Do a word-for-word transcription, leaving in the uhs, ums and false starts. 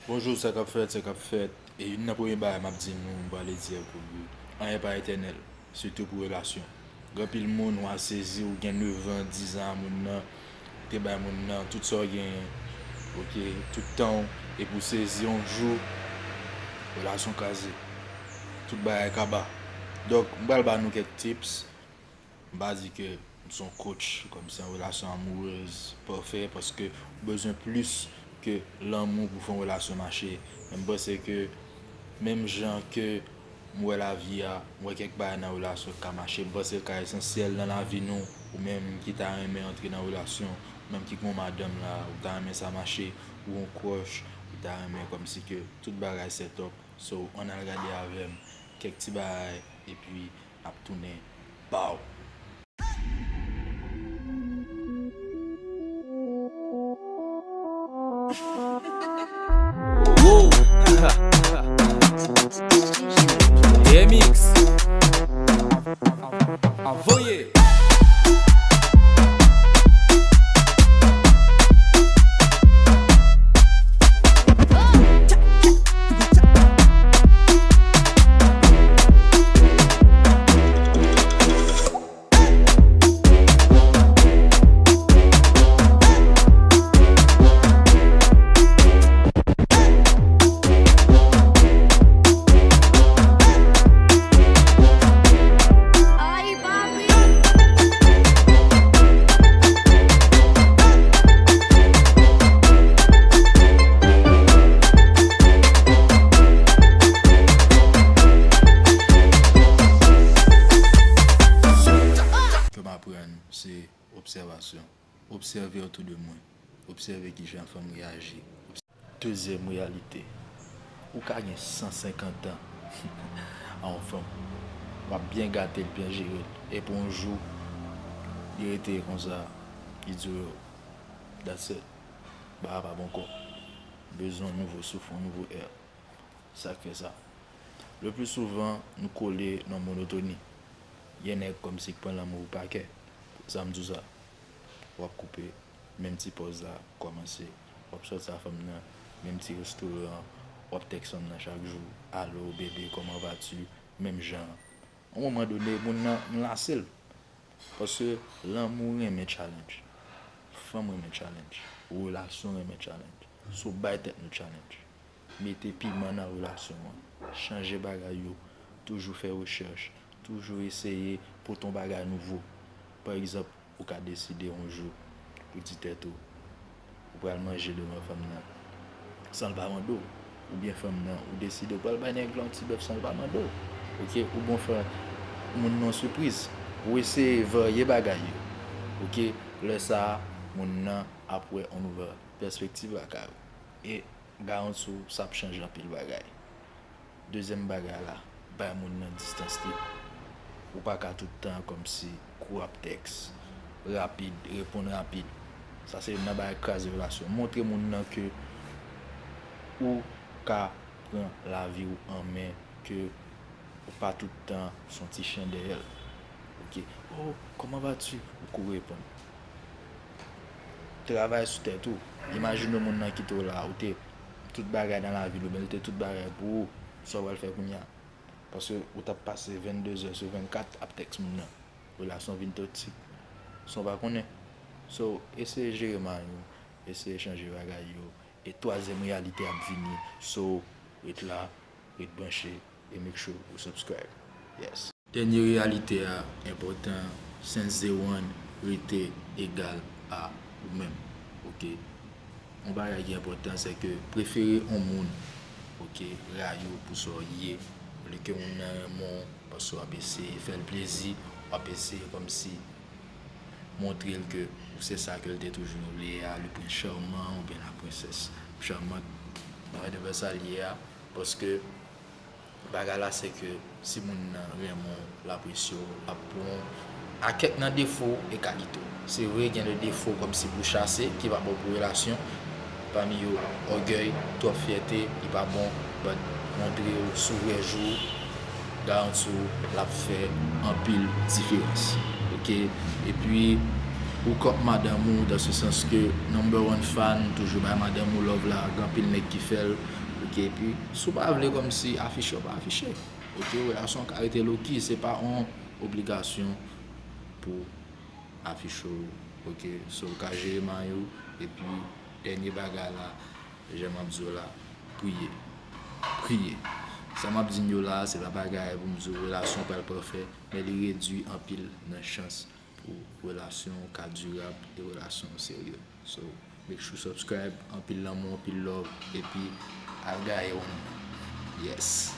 Bonjou, sa k ap fèt, sa k ap fèt. E youn nan premye bagay m ap di nou, m prale di a pou li. Anyen pa etènèl, sitou pou relasyon. Gen anpil moun, w a sezi, ou gen nevan, diz an a moun nan, ou te bay moun nan tout sa w genyen, oke, tout tan w, epi w sezi yon jou, relasyon kraze. Tout bagay kaba. Donk, m pral ba nou kèk tips. M pa di ke m se yon coach, kòmsi an relasyon amourèz pafè, paske ou bezwen plis ke lanmou pou fè yon relasyon mache. Men m panse ke menm jan ke m wè lavi a, m wè kèk bagay nan relasyon k ka mache, m panse l ka esansyèl nan lavi nou, ou menm ki ta renmen antre nan relasyon, ou menm ki gen yon madanm la, ou ta renmen sa mache, ou yon crush, ou ta renmen kòmsi ke tout bagay set up. So, ann al gade avè m kèk ti bagay, epi n ap tounen. Pow! Wow! Remix. Envoyé. Ke m aprann, se obsèvasyon. Obsève otou de mwen. Obsève kijan fanm reyaji. Dezyèm reyalite, ou ka gen san senkant an a yon fanm, w ap byen gate l, byen jere l, epi yon jou, li rete konsa, li di w, that's it, bagay pa bon ankò, bezwen yon nouvo souf, yon nouvo è. Sa k fè sa? Le pli souvan, nou kole nan monotoni. Gen nèg kòmsi k pran lanmou pou pakè. Sa m di w sa. W ap koupe, menm ti pòz la kòmanse. W ap sòti a fanm nan, menm ti restoran, w ap tèks fanm nan chak jou, alo, bebe, comment vas-tu? Menm jan an. Yon moman done, moun nan, nou lase l. Paske lanmou renmen challenge. Fanm renmen challenge. Relasyon renmen challenge. So, bay tèt nou challenge. Mete piman nan relasyon an. Chanje bagay yo. Toujou fè rechèch. Toujou eseye pote yon bagay nouvo. Pa egzanp, ou ka deside yon jou, ou di tèt ou, ou pral manje devan fanm nan, san l pa mande w. Oubyen fanm nan, ou deside ou pral bay nèg la yon ti bèf san l pa mande w. Oke, ou bon fè moun nan yon sipriz. Ou eseye varye bagay yo. Oke, lè sa a, moun nan ap wè yon nouvèl pèspektiv lakay ou. E m garanti w, sa ap chanje anpil bagay. Dezyèm bagay la, bay moun nan distans li. Ou pa ka tout tan kòmsi kou ap tèks, rapid, reponn rapid. Sa se youn nan bagay k kraze relasyon. Montre moun nan ke ou ka pran lavi w an men, ke ou pa tout tan se yon ti chen dèyè l. Oke. Oh, comment vas-tu? Ou kou reponn. Travay sou tèt ou. Imajine w moun nan kite w la, ou te tout bagay nan lavi l, oubyen l te tout bagay pou ou, sa w pral fè kounye a? Paske ou t ap pase vennde zè sou vennkat ap tèks moun nan. Relasyon vin toksik. San w pa konnen. So, eseye jere may ou, eseye chanje bagay yo. E twazyèm reyalite ap vini. So, ret la, ret branche, e make sure ou subscribe. Yes. Dènye reyalite a enpòtan, since day one, rete egal a ou menm. Oke? Yon bagay ki enpòtan, se ke prefere yon moun, oke, rayi w pou sa w ye, olye ke moun nan renmen w, paske w ap eseye fè l plezi, w ap eseye kòmsi montre l ke ou se sa ke l te toujou vle a, le prince charmant oubyen la princesse charmante, bagay de sa l ye a, paske bagay la se ke si moun nan renmen w, l apresye w, l ap pran w a kèk nan defo w e kalite w. Se vre, gen de defo kòmsi pou chase ki pa bon pou relasyon, pami yo ògèy, twòp fyète, li pa bon, but montre w sou vrè jou w, garanti w l ap fè anpil diferans. Oke? Epi, Ou kòp madanm ou, dans ce sens que number one fan, toujou bay madanm ou love la, gen anpil nèg ki fè l, ok, epi si w pa vle kòmsi afiche, w pa afiche, ok, relasyon ka rete low key, se pa yon obligasyon pou afiche w, ok, so w ka jere may ou, epi dènye bagay la, jan m ap di w la, priye, priye, sa m ap di n yo la, se pa bagay pou m di w relasyon pral pafè, men li redwi anpil nan chans pou relasyon ka dirab e relasyon serye. So, make sure subscribe, anpil lanmou, anpil love, epi al gaye yon. Yes.